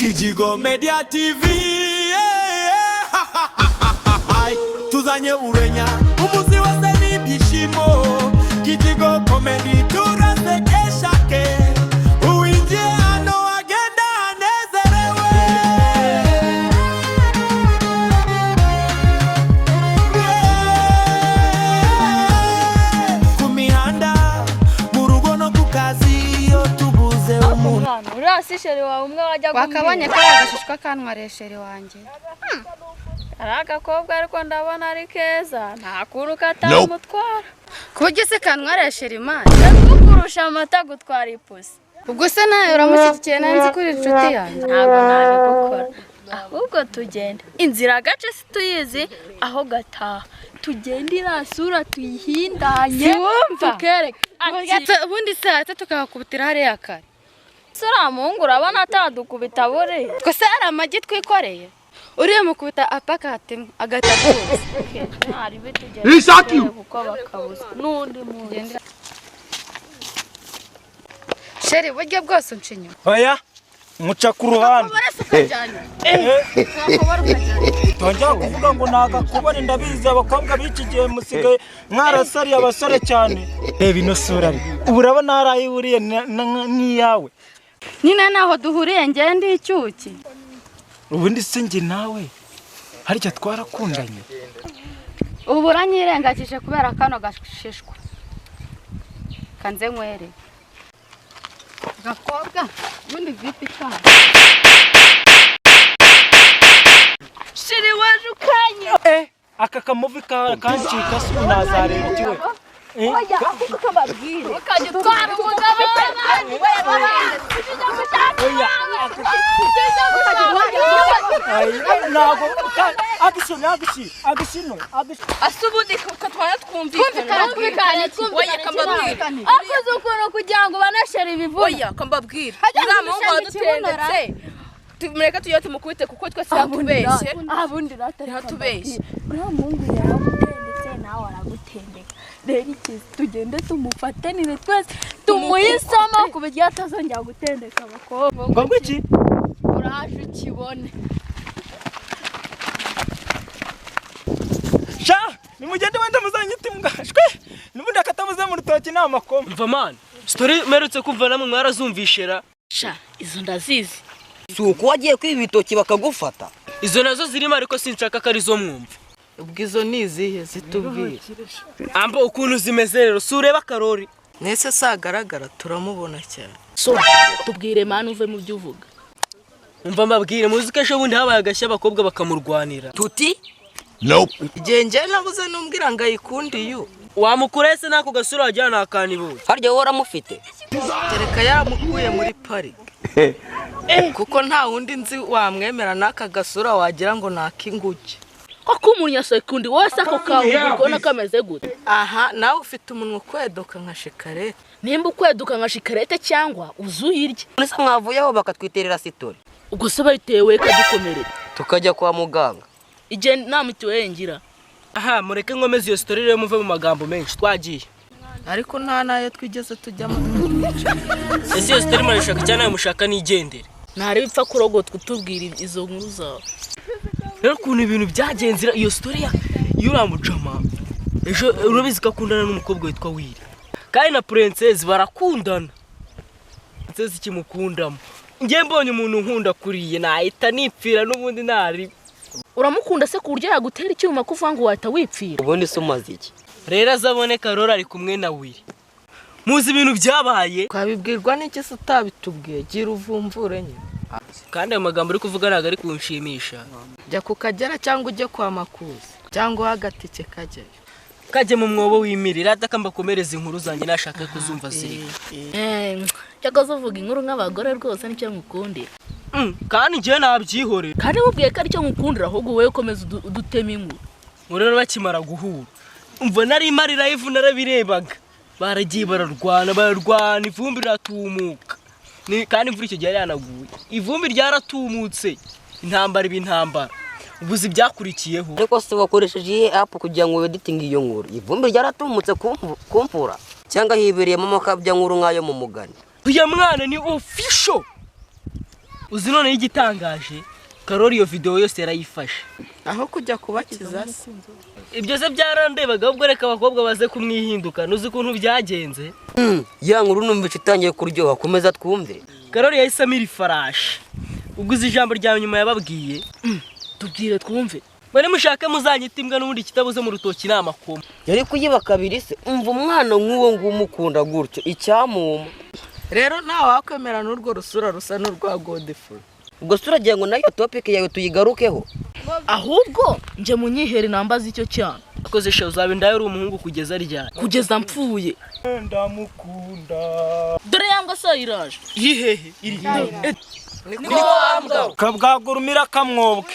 Kijigo Media TV, tuzanye urenya umunsi wose n'ibyishimo. Kijigo Comedy, turasekeshake, uwinjiye hano agenda anezerewe. Yeah. Ku mihanda, mu rugo no ku kazi, iyo tubuze umuntu. Mwana, uriya si chéri wawe umwe wajya? Wakabonye ko ari agashishwa kantwariye chéri wanjye. Ari agakobwa, ariko ndabona ari keza, nta kuntu katamutwara. Ku buryo se kantwariye chéri, man? Kukurusha amata gutwara ipusi. Ubwo se nawe uramushyigikiye? Nanzi ko uri inshuti yanjye. Ntabwo nabigukora, ahubwo tugenda inzira agace si tuyizi aho gataha. Tugende iriya sura tuyihindanye. Siwumva? Tukereke ati Ubundi se hahita tukahakubitira hariya kare. Se uriya muhungu urabona atadukubita buriya? Twe se hari amagi twikoreye? Uriya mukubita apakati imwe agahita atuza. Ntari bitugenda kuko bakabuza n'undi muntu. Chéri, buryo bwose unca inyuma. Oya, muca ku ruhande. Akabore ukajyana, akabore ukajyana. Tongera kuvuga ngo ni agakobore, ndabizi abakobwa b'iki gihe musigaye mwarasariye abasore cyane. Reba ino sura ari ubu, urabona hari aho ihuriye n'iyawe? Nyine naho duhuriye, ngende icyuki. Ubundi se njye nawe harya twarakundanye? Ubu uranyirengagije kubera kano gashishwa. Kanze nywere gakobwa, ubundi vipi cyane. Chéri, waje ukanye. Eh, aka kamuvi kancika se, ubu nazareba iki we? Eh, Ukajya utwara umugabo w'abandi. Oya, ay, ntabwo action, action, action, action. Ase ubundi twara twumvikana? Twumvikane. Oya, kambabwira. Akoze ukuntu kugira ngo banashere ibivuna. Oya, kambabwira, uriya muhungu wadutendetse mureke tujye tumukubite, kuko twese yatubeshye. Abundi rata. Yatubeshye. Uriya muhungu yaragutendetse, nawe aragutendeka. Rero iki, tugende tumufatanire twese, tumuhe isomo ku buryo atazongera gutendeka abakobwa. Ngo iki? Uraje ukibone. Sha, nimugende, wenda muzanyite imbwa shwe, n'ubundi akatabuze mu rutoki ni amakoma. Umva man, story mperutse kumva namwe mwarazumvishera. Sha, izo ndazizi. Si uko wagiye kwiba ibitoki bakagufata? Izo nazo zirimo, ariko sinshaka ko arizo mwumva. Ubwo izo ni izihe? Zitubwire. Amba ukuntu zimeze rero, si ureba Karori? Nese sagaragara, turamubona cyane. So tubwire man, uve mu byo uvuga. Umva mbabwire, muzi ko ejo bundi habaye agashya, abakobwa bakamurwanira? Tuti. Igihe njye nabuze n'umbwira ngo ayikunde iyo. Wamukura ese n'ako gasura wagira ni akanibuye? Harya wowe uramufite? Kereka yaramukuye muri parike, kuko nta wundi nzi wamwemera n'aka gasura wagira ngo ni ak'inguge. Koko umunyasekundi wese, ako kawe uri kubona kameze gute? Aha nawe ufite umunwa ukweduka nka shikarete. Nimba ukweduka nka shikarete cyangwa uzi uyirye. None se mwavuyeho bakatwiterera story? Ubwo se bayitewe ikadukomerera? Tukajya kwa muganga. Igihe nta mituweli ngira. Aha, mureke nkomeze iyo story rero, muve mu magambo menshi, twagiye. Ariko nta n'ayo twigeze tujyamo. Ese iyo story murayishaka cyangwa nawe mushaka nigendere? Ntarebe ipfa kurogotwa, utubwira izo nkuru zawe. Rero ukuntu ibintu byagenze, iyo story ya y'uriya mujama ejo, urabizi ko akundana n'umukobwa witwa Wiri, kandi na Princess barakundana. Princess ikimukundamo, njye mbonye umuntu nkunda kuriye nahita nipfira n'ubundi ntari. Uramukunda se ku buryo yagutera icyuma ko uvuga ngo wahita wipfira? Ubundi se umaze iki? Rero azabone Karori ari kumwe na Wiri, muzi ibintu byabaye. Twabibwirwa n'iki se utabitubwiye? Gira uvumvure nyine. Kandi ayo magambo uri kuvuga ntabwo ari kunshimisha. Jya ku Kagera cyangwa ujye kwa Makuza cyangwa uhe agatike kajyayo. Kajye mu mwobo w'imirire, rata mbakomereza inkuru zanjye, nashaka kuzumva zirika. Cyakoze uvuga inkuru nk'abagore rwose, nicyo nkukundira. Kandi njyewe nabyihorera. Kandi mubwiye ko aricyo nkukundira, ahubwo wowe ukomeza udutema inkuru. Ngo rero bakimara guhura, umva, nari mari live narabirebaga, baragiye bararwana, bararwana, ivumbi riratumuka. Kandi imvura icyo gihe yari yanaguye, ivumbi ryaratumutse, intambara iba intambara. Ubuzi ibyakurikiyeho. Ariko se wakoresheje iyihe app kugira ngo weditinge iyo nkuru? Ivumbi ryaratumutse kumvura cyangwa hibereyemo amakabya nkuru nk'ayo mu mugani? Uyu mwana ni official. Uzi noneho igitangaje? Karori iyo videwo yose yarayifashe. Aho kujya kubakiza se? Ibyo se byarandebaga, ahubwo reka abakobwa baze kumwihinduka. Nuzi ukuntu byagenze? Ya nkuru numvise itangiye kuryoha, komeza twumve. Karori yahise amira ifarashi. Ubwo uzi ijambo rya nyuma yababwiye? Tubwire twumve. Bari mushake muzanyita imbwa, n'ubundi kitabuze mu rutoki ni amakoma. Yari kuyiba kabiri se? Umva, umwana nk'uwo nguwo umukunda gutyo, icyamuma. Rero ntawakwemera n'urwo rusura rusa n'urwa Godefroid. Ubwo se uragira ngo nayo topic yawe tuyigarukeho? Ahubwo nje munyihere nambaza icyo cyana. Akoze sha, uzaba indaya uri umuhungu kugeza ryari? Kugeza mpfuye. Ndamukunda. Dore yambwa sa iraje. Iri hehe? Iri hehe? Kabwagurumira kamwobwe.